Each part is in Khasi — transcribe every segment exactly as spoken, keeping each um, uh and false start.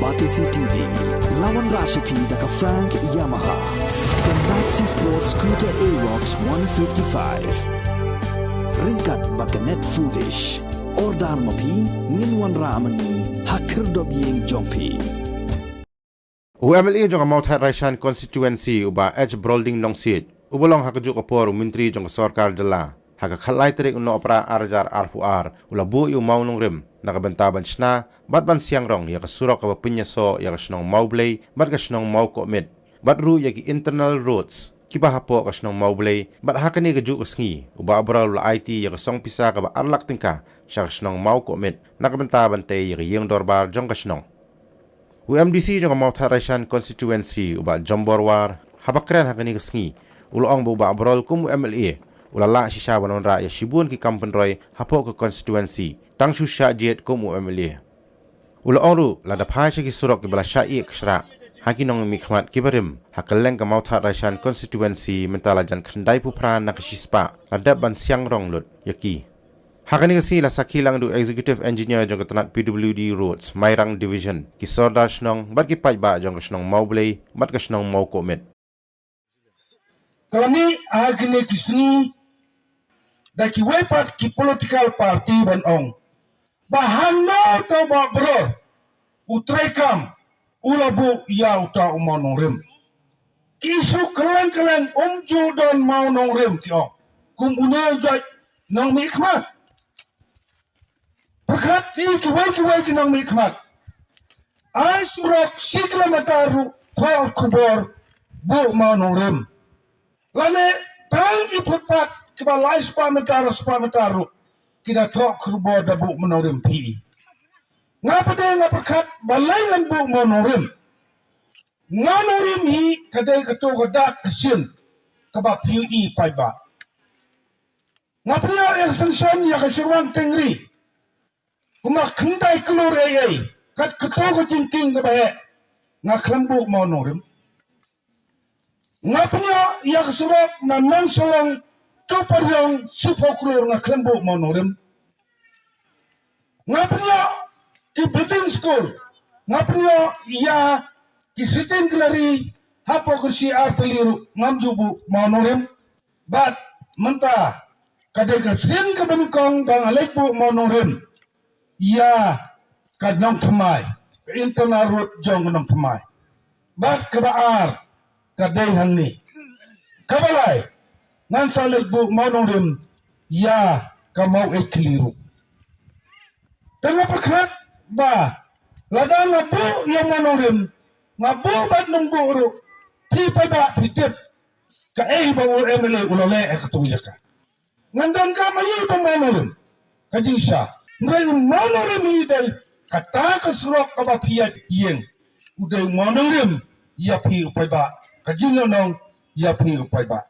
Batesi T V, la wanrah sha phi da ka Frank Yamaha, ka Maxi Sport Scooter Aerox one fifty-five. Ryngkat bad ka Net Foodish. Order ma phi, ngin wanrah ma ngi ha khyrdop ïing jong phi. U M L A jong ka Mawthadraishan Constituency, u Bah H Brolding Nongsiej, uba long ha kajuh ka por u Myntri jong ka Sorkar Jylla, ha ka khatlai tarik u Nohprah ar hajar arphew ar, u la buh ïa u mawnongrim na ka bynta ban shna bad ban siang rong ïa ka surok kaba pynïasoh ïa ka shnong Mawblei bad ka shnong Mawkohmit, bad ruh ïa ki internal roads kiba hapoh ka shnong Mawblei. Bad ha kane kajuh ka sngi, u Bah Baroh u la aiti ïa ka song pisa kaba ar lak tyngka sha ka shnong Mawkohmit na ka bynta ban tei ïa ka ïing dorbar jong ka shnong. U M D C jong ka Mawthadraishan Constituency, u Bah Jombor War, haba kren ha kane ka sngi, u la ong ba u Bah Baroh kum u M L A u la lah shisha ban wanrah ïa shibun ki kam pynroi hapoh ka constituency tang shu shah jied kum u M L A. U la ong ruh, lada phai sha ki surok kiba la shah ïeh ka shrah ha ki nongmihkhmat kiba rim ha kylleng ka Mawthadraishan Constituency, mynta la jan khyndai phew phra na ka shispah la dep ban siang rong lut ïa ki. Ha kane ka sngi la sakhi lang da u Executive Engineer jong ka tnat P W D Roads, Mairang Division, ki Sordar Shnong bad ki paidbah jong ka shnong Mawblei bad ka shnong Mawkohmit. Ka la mih ha kine ki sngi da kiwei pat ki political party ban ong ba hangno uta u Bah Baroh u treikam u la buh ïa uta u mawnongrim. Ki issue kylleng kylleng, um ju don mawnongrim, ki ong. Kum une u jait nongmihkhmat. Pyrkhat ïa kiwei kiwei ki nongmihkhmat. Ai surok shi kilometer ruh thoh khubor buh mawnongrim. Lane tang i footpath kiba lai spah meter, spah meter ruh ki da thoh khubor da buh mawnongrim phi. Nga pat de nga pyrkhat balei ngan buh mawnongrim. Mawnongrim hi ka dei kato ka dak ka shin kaba phi ïohi paidbah. Nga pynïoh extension ïa ka Shyrwang Tyngri kumba khyndai klur ei ei, kat kato ka jingkieng kaba heh, nga khlem buh mawnongrim. Nga pynïoh ïa ka surok na Nongshillong to Pariong shiphew klur, nga khlem buh mawnongrim. Nga pynïoh ki boarding school, nga pynïoh ïa ki sitting gallery hapoh Kynshi Artylli ruh ngam ju buh mawnongrim. Bad mynta ka dei ka sien kaba nyngkong ba nga leit buh mawnongrim ïa ka Nongthymmai, ka internal road jong ka Nongthymmai. Bad kaba ar ka dei hangne. Kaba lai ngan sa leit buh mawnongrim ïa ka Maweit Khlieh ruh. Te nga pyrkhat ba lada nga buh ïa mawnongrim, nga buh bad nang buh ruh, phi paidbah phi tip kaei ba u M L A u la leh ha kato ka jaka. Ngan donkam aïu uta u mawnongrim? Ka jingshisha, hynrei u mawnongrim hi dei kata ka surok kaba phi ïaid ïeng. U dei u mawnongrim ïa phi u paidbah, ka jingïohnong ïa phi u paidbah.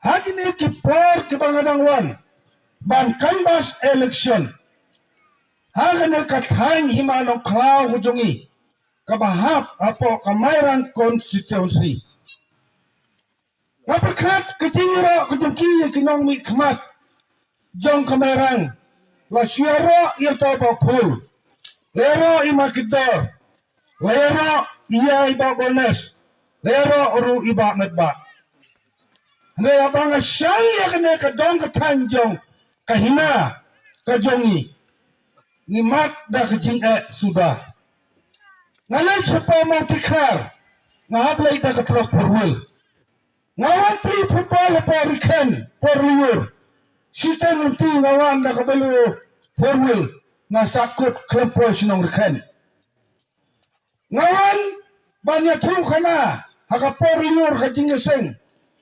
Ha kine ki por kiba nga dang wan ban canvass election ha kane ka thaiñ Hima Nongkhlaw ka jong ngi kaba hap hapoh ka Mairang constituency. Nga pyrkhat ka jingïaroh ka jong ki ïa ki nongmihkhmat jong ka Mairang, la shu ïaroh ïa uta u Bah Phul, la ïaroh ïa i Ma Kitdor, la ïaroh ïa i Bah Bones, la ïaroh ruh ïa i Bah Metbah. Hynrei haba nga shang ïa kane ka dong ka thaiñ jong ka Hima ka jong ngi, ngi mad da ka jingeh suda. Nga leit shapoh Mawtikhar, nga hap leit da ka trok four wheel. Nga wan plie football hapoh Rikhen, por lyiur. Shiteng lynti nga wan da ka Bolero four wheel, nga sahkut khlem poi shnong Rikhen. Nga wan ban ïathuh khana ha ka por lyiur ka jingïaseng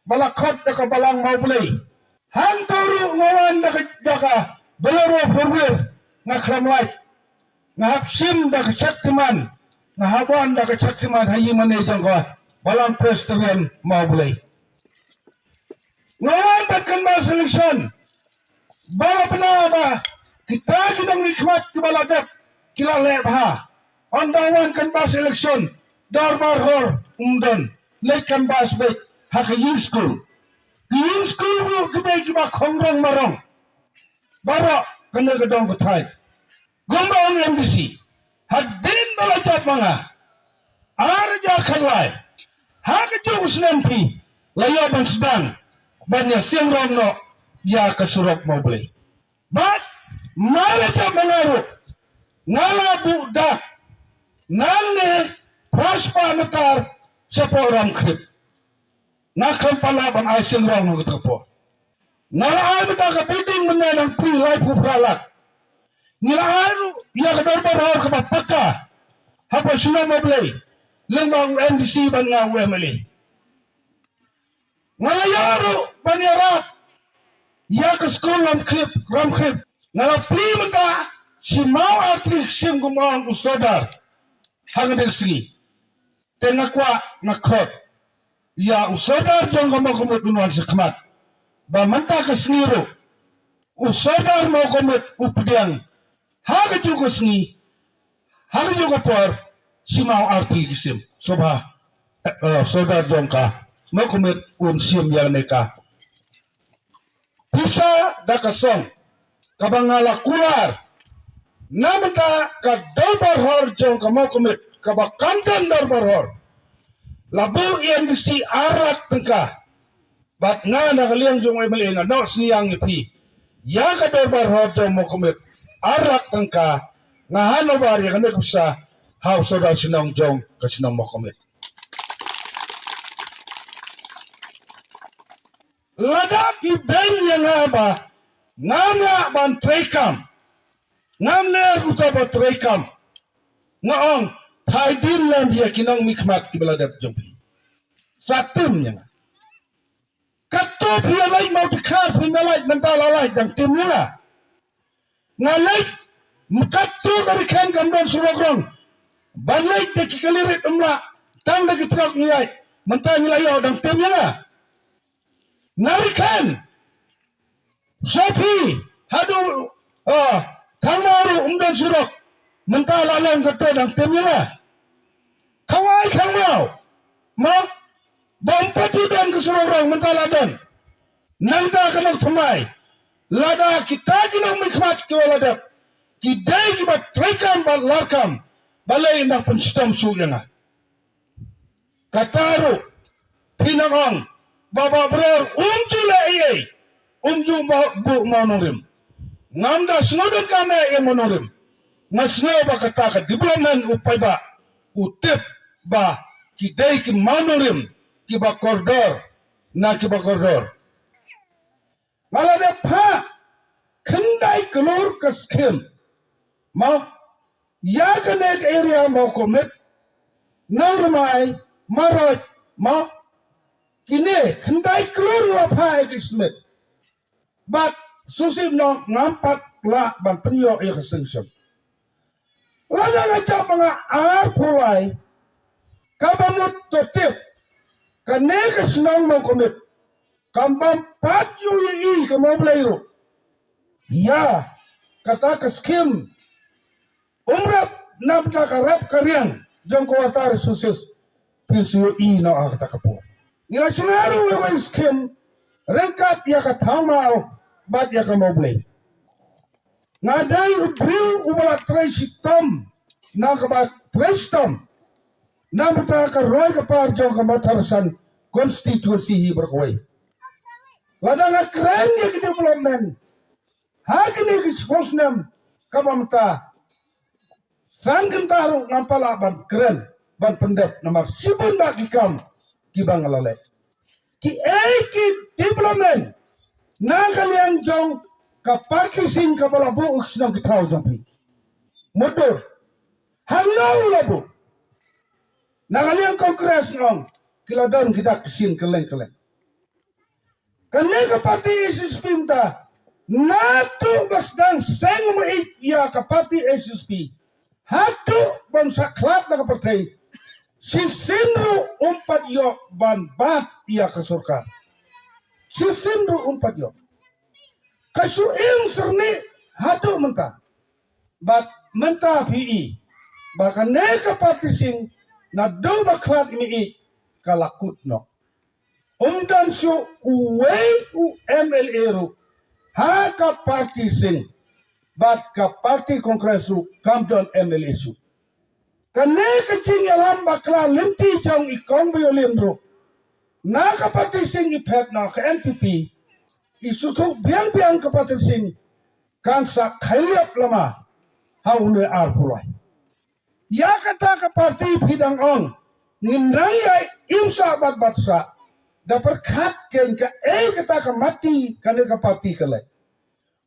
ba la khot da ka Balang Mawblei. Hangto ruh nga wan da ka, da ka Bolero four wheel, nga khlem lait. Nga hap shim da ka Shaktiman, nga hap wan da ka Shaktiman ha ïingmane jong ka Balang Presbyterian Mawblei. Nga wan ban canvass election ba la bna ba kita ki nongmihkhmat kiba la dep ki la leh bha. Ynda wan canvass election, dorbar hor um don, leit canvass beit ha ka Youth School. Ka Youth School ruh ki dei kiba khong rong marong baroh kane ka dong ka thaiñ. Kumba ong M D C, hadien ba la jop nga. Ar hajar khatlai. Ha kajuh u snem phi la ïoh ban sdang ban ïa seng rong noh ïa ka surok Mawblei. Bad mar hajar ma nga ruh nga la buh dak nangne phra spah meter shapoh Ramkhrip. Nga khlem pat lah ban ai seng rong ha kata ka por. Nga la ai mynta ka building mynne nang pri laiphew phra lak. Ngi la ai ruh ïa ka dorbar hor kaba paka hapoh shnong Mawblei lyngba u M D C bad nga u M L A. Nga la ïa ruh ban ïarap ïa ka skul Ramkhrip, Ramkhrip. Nga la plie mynta shi maw ar tylli ki sim kum ong u sordar ha kane ka sngi. Te nga kwah nga khot ïa u sordar jong ka Mawkmut un wan sha khmat ba mynta ka sngi ruh u sordar Mawkmut u pdiang ha kajuh ka sngi, ha kajuh ka por, shi maw ar tylli ki sim. Sngewbha, eh, sordar jong ka Mawkmut un shim ïa kane ka pisa da ka song kaba nga la kular na bynta ka dorbar hor jong ka Mawkmut kaba kam don dorbar hor. La buh ïa M D C ar lak tyngka. Bad nga na ka liang jong u M L A nga noh synñiang ïa phi ïa ka dorbar hor jong Mawkmut ar lak tyngka. Nga handover ïa kane ka pisa ha u sordar shnong jong ka shnong Mawkmut. Lada ki beiñ ïa nga ba ngam lah ban trei kam, ngam leh ruh kaba trei kam, nga ong phai dien lem ïa ki nongmihkhmat kiba la dep jong phi. Sa tim ïa nga. Katto phi ïa leit Mawdkhar phi ïa leit, mynta la leit dang tim ïa nga. Nga leit, katto ka ri khein kam don surok rong ban leit da ki kali rit, ym lah, tang da ki trok ngi ïaid. Mynta ngi la ïoh, dang tim ïa nga. Na ri khein Sopi haduh, ah, Khangmaw ruh ym don surok. Mynta la long katto, dang tim ïa nga. Khawai Khangmaw, ma, ba ym pat ju don ka surok rong, mynta la don. Nangta ka Nongthymmai, lada kita ki nongmihkhmat kiba la dep ki dei kiba trei kam bad lar kam, balei ynda pynshitom shuh ïa nga? Kata ruh phi nang ong ba Bah Bror um ju leh ei ei, um ju ba buh mawnongrim. Ngam da sngew donkam eh ïa mawnongrim. Nga sngew ba kata ka development u paidbah u tip ba ki dei ki mawnongrim kiba kordor na kiba kordor. Nga la dep phah khyndai klur ka skim, ma, ïa kane ka area Mawkmit, Nongrmai, Marot, ma, kine khyndai klur la phah ïa ka estimate. Bad shisien noh ngam pat lah ban pynïoh ïa ka sanction. Lada nga jop ma nga arphew lai, kaba mut to tip, kane ka shnong Mawkmit kam bam pat ïohi ka Mawblei ruh ïa kata ka skim. Ym rep na bynta ka rep ka riang jong ka Water Resources, phin sa ïohi noh ha kata ka por. Ngi la shna ruh wei wei skim ryngkat ïa ka Thawmaw bad ïa ka Mawblei. Nga dei u briew uba la trei shitom, na kaba trei shitom na bynta ka roi ka par jong ka Mawthadraishan constituency hi baroh kawei. Lada nga kren ïa ka development ha kine ki shiphew snem kaba mynta, san kynta ruh ngam pat lah ban kren ban pyndep namar shibun bah ki kam kiba nga la leh. Kiei ki development na ka liang jong ka party sing kaba la buh u shnong ki thaw jong phi? Mutdur. Hangno u la buh? Na ka liang Congress nga ong ki la don ki dak ki sing kylleng kylleng. Kane ka party H S P mynta, naduh ba sdang seng mih ïa ka party H S P haduh ban sa khlad na ka pyrthei, shisien ruh um pat ïoh ban bat ïa ka sorkar. Shisien ruh um pat ïoh. Ka shu im syrni haduh mynta. Bad mynta phi i ba kane ka party sing naduh ba khlad mih ka la kut noh. Um don shuh uwei u M L A ruh ha ka party sing, bad ka party Congress ruh kam don M L A shuh. Kane ka jingïalam bakla lynti jong i Kong Bayolim ruh, na ka party sing i phet noh ka N P P, i shu thuh biang biang ka party sing, kan sa khaïap lama ha une arphew lai. Ïa kata ka party phi dang ong ngin nang ïa im sah bad bad sah, da pyrkhat kein kaei kata ka mati kane ka party ka leh.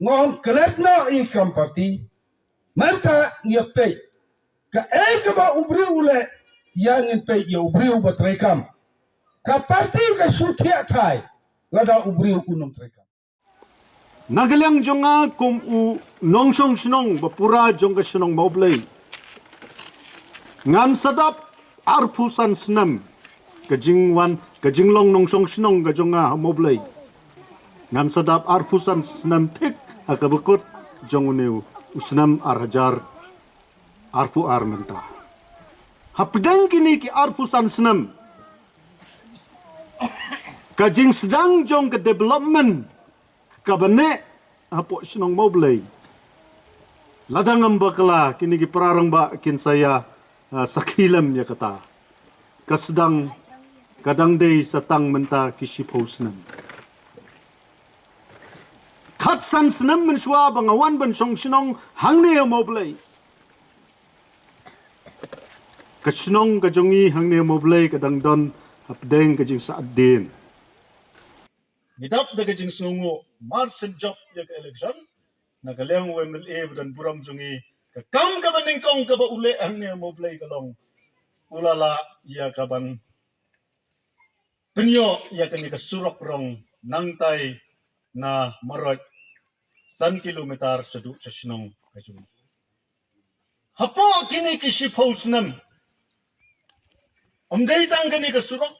Nga ong klet noh i kam party. Mynta ngi ïa peit kaei kaba u briew u leh, ïa ngin peit ïa u briew ba treikam. Ka party ka shu thiah thai lada u briew u nang treikam. Na ka liang jong nga kum u nongshong shnong ba pura jong ka shnong Mawblei, ngan sa dap arphew san snem ka jingwan, ka jinglong nongshong shnong ka jong nga ha Mawblei. Ngan sa dap arphew san snem thik ha kaba kut jong une u snem ar hajar arphew ar mynta. Hapdeng kine ki arphew san snem, ka jingsdang jong ka development kaba neh hapoh shnong Mawblei, lada ngam bakla kine ki para rangbah kin sa ïa, ah, sakhi lem ïa kata. Ka sdang, ka dang dei sa tang mynta ki shiphew snem. Khatsan snem mynshuwa ba nga wan ban shong shnong hangne ha Mawblei, ka shnong ka jong ngi hangne ha Mawblei ka dang don hapdeng ka jingsah dien. Ngi dap da ka jingsngewnguh mar shen jop ïa ka election, na ka liang u M L A ba don burom jong ngi, ka kam kaba nyngkong kaba u leh hangne ha Mawblei ka long u la lah ïa ka ban pynïoh ïa kane ka surok rong nangtai na Marot san kilometer shaduh sha shnong ka jong ngi. Hapoh kine ki shiphew snem, ym dei tang kane ka surok,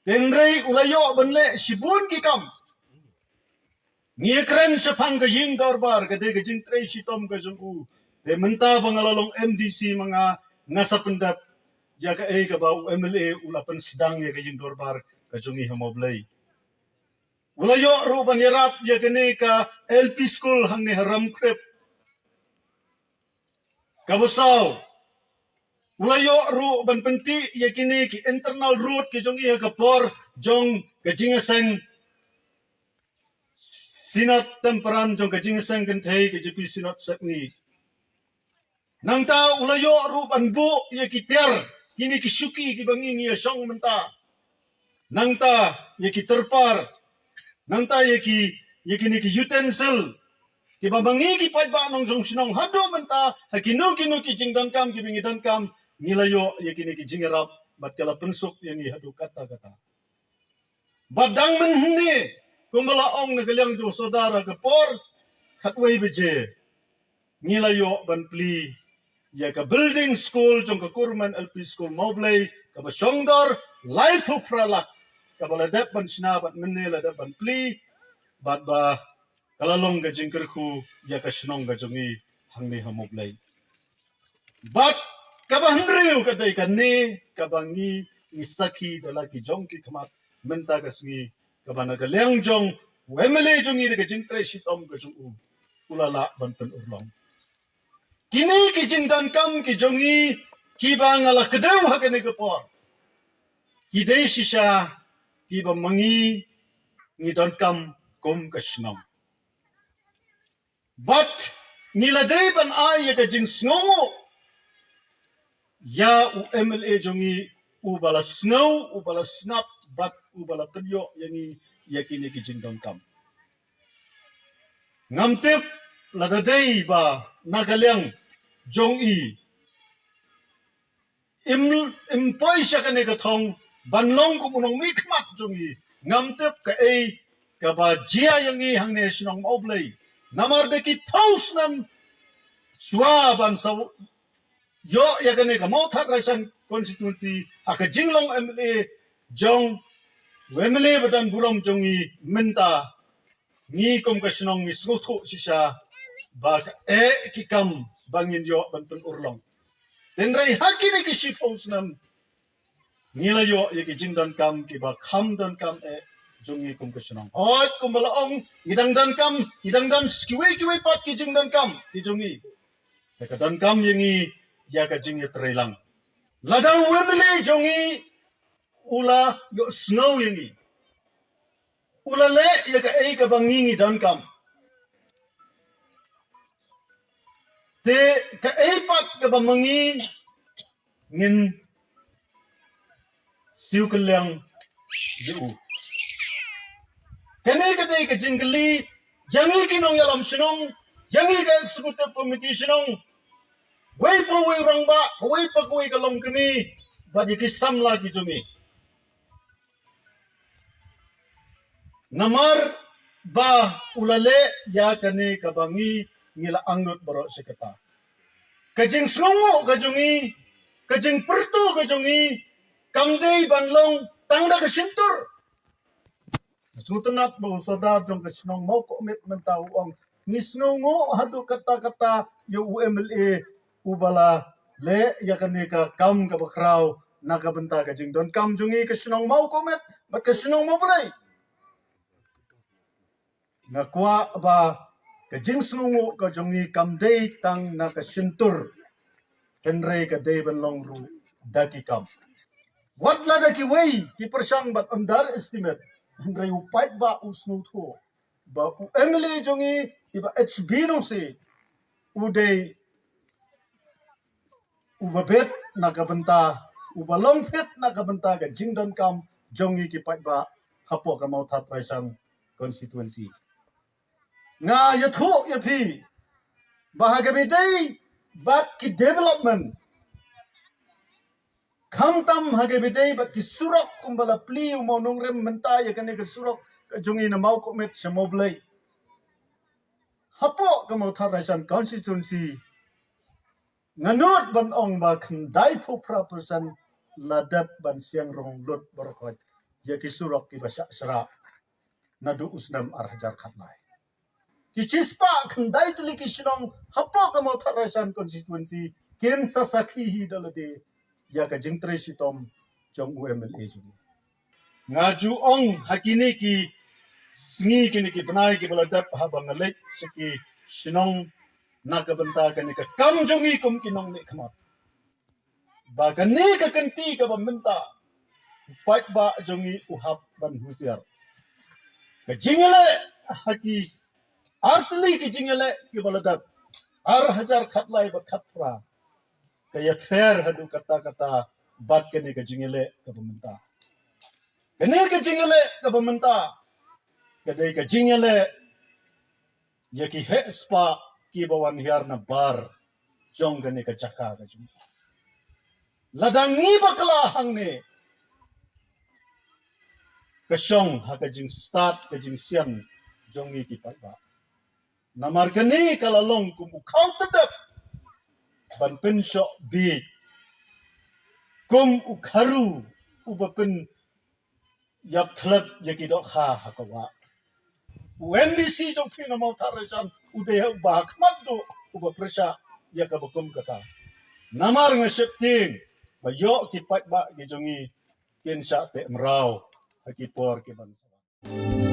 hynrei u la ïoh ban leh shibun ki kam. Ngi ïa kren shaphang ka ïing dorbar, ka dei ka jingtrei shitom ka jong u. Te mynta ba nga la long M D C ma nga, nga sa pyndep ïa kaei kaba u M L A u la pynsdang ïa ka ïing dorbar ka jong ngi ha Mawblei. U la ïoh ruh ban ïarap ïa kane ka L P school hangne ha Ramkrip. Kaba saw, u la ïoh ruh ban pyntih ïa kine ki internal road ki jong ngi ha ka por jong ka jingïaseng Synod Tempran, jong ka jingïaseng kynthei ka J P Synod Sepngi. Nangta u la ïoh ruh ban buh ïa ki tiar, kine ki shuki kiba ngi ngi ïa shong mynta. Nangta ïa ki tyrpar. Nangta ïa ki, ïa kine ki utensil kiba ma ngi ki paidbah nongshong shnong haduh mynta, ha kino kino ki jingdonkam kiba ngi donkam, ngi la ïoh ïa kine ki jingïarap bad ka la pynsuk ïa ngi haduh katta katta. Bad dang mynhynne, kumba la ong na ka liang jong u Sordar, ha ka por khatwei baje ngi la ïoh ban plie ïa ka building school jong ka Kurman L P School Mawblei, kaba shong dor laiphew phra lak, kaba la dep ban shna bad mynne la dep ban plie, bad ba ka la long ka jingkyrkhu ïa ka shnong ka jong ngi hangne ha Mawblei. Bad kaba hynriew ka dei kane kaba ngi, ngi sakhi da la ki jong ki khmat mynta ka sngi, kaba na ka liang jong u M L A jong ngi da ka jingtrei shitom ka jong u, u la lah ban pynurlong. Kine ki jingdonkam ki jong ngi kiba nga la kdew ha kane ka por, ki dei shisha kiba ma ngi ngi donkam kum ka shnong. Bad ngi la dei ban ai ïa ka jingsngewnguh ïa u M L A jong ngi, uba la sngew, uba la sngap bad uba la pynïoh ïa ngi ïa kine ki jingdonkam. Ngam tip lada dei ba na ka liang jong i im, im poi sha kane ka thong ban long kum u nongmihkhmat jong i, ngam tip kaei kaba jia ïa ngi hangne shnong Mawblei. Namar da ki phew snem shuwa ban sa ïoh ïa kane ka Mawthadraishan constituency ha ka jinglong M L A jong u M L A ba don burom jong ngi mynta, ngi kum ka shnong ngi sngewthuh shisha ba kaei ki kam ba ngin ïoh ban pynurlong. Hynrei ha kine ki shiphew snem ngi la ïoh ïa ki jingdonkam kiba kham donkam eh jong ngi kum ka shnong. Hooid, kumba la ong, ngi dang donkam, ngi dang don kiwei kiwei pat ki jingdonkam ki jong ngi. Te ka donkam ïa ngi ïa ka jingïatreilang. Lada u M L A jong ngi u la ïohsngew ïa ngi, u la leh ïa kaei kaba ngi ngi donkam, te kaei pat kaba ma ngi ngin siew kylliang ïa u. Kane ka dei ka jingkylli ïa ngi ki nongïalam shnong, ïa ngi ka executive committee shnong, wei pa wei rangbah, wei pa wei ka longkmie, bad ïa ki samla ki jong ngi. Namar ba u la leh ïa kane kaba ngi ngi la angnud baroh shi katta. Ka jingsngewnguh ka jong ngi, ka jingpyrto ka jong ngi, kam dei ban long tang da ka shyntur. Sngewtynnat ba u sordar jong ka shnong Mawkohmit mynta u ong, ngi sngewnguh haduh katta katta ïa u M L A uba la leh ïa kane ka kam kaba khraw na ka bynta ka jingdonkam jong ngi ka shnong Mawkohmit bad ka shnong Mawblei. Nga kwah ba ka jingsngewnguh ka jong ngi kam dei tang na ka shyntur, hynrei ka dei ban long ruh da ki kam. Wat la da kiwei ki pyrshang ban underestimate, hynrei u paidbah u sngewthuh ba u M L A jong ngi, i Bah H B Nongsie, u dei uba bit na ka bynta, uba long fit na ka bynta ka jingdonkam jong ngi ki paidbah hapoh ka Mawthadraishan constituency. Nga ïathuh ïa phi ba ha kaba ïadei bad ki development, khamtam ha kaba ïadei bad ki surok kumba la plie u mawnongrim mynta ïa kane ka surok ka jong ngi na Mawkohmit sha Mawblei, hapoh ka Mawthadraishan constituency, nga nud ban ong ba khyndai phew phra percent la dep ban siang rong lut baroh khoit ïa ki surok kiba shah shrah naduh u snem ar hajar khatlai. Ki shispah khyndai tylli ki shnong hapoh ka Mawthadraishan constituency kin sa sakhi hi da lade ïa ka jingtrei shitom jong u M L A jong ngi. Nga ju ong ha kine ki sngi, kine ki bnai kiba la dep, haba nga leit sha ki shnong na ka bynta kane ka kam jong ngi kum ki nongmihkhmat, ba kane ka kynti kaba mynta u paidbah jong ngi u hap ban husiar. Ka jingïaleh ha ki artylli ki jingïaleh kiba la dep, ar hajar khatlai bad khatphra, ka ïapher haduh katta katta bad kane ka jingïaleh kaba mynta. Kane ka jingïaleh kaba mynta ka dei ka jingïaleh ïa ki heh spah kiba wan hiar na bar jong kane ka jaka ka jong ngi. Lada ngi bakla hangne, ka shong ha ka jingstad ka jingsian jong ngi ki paidbah. Namar kane ka la long kum u khaw tdep ban pynshoh bieit, kum u kharu uba pyn ïap thlep ïa ki dohkha ha ka wah. U M D C jong phi na Mawthadraishan u dei uba ha khmat duh uba pyrshah ïa kaba kum kata. Namar nga sheptieng ba ïoh ki paidbah ki jong ngi kin shah teh mraw ha ki por ki ban sa wan.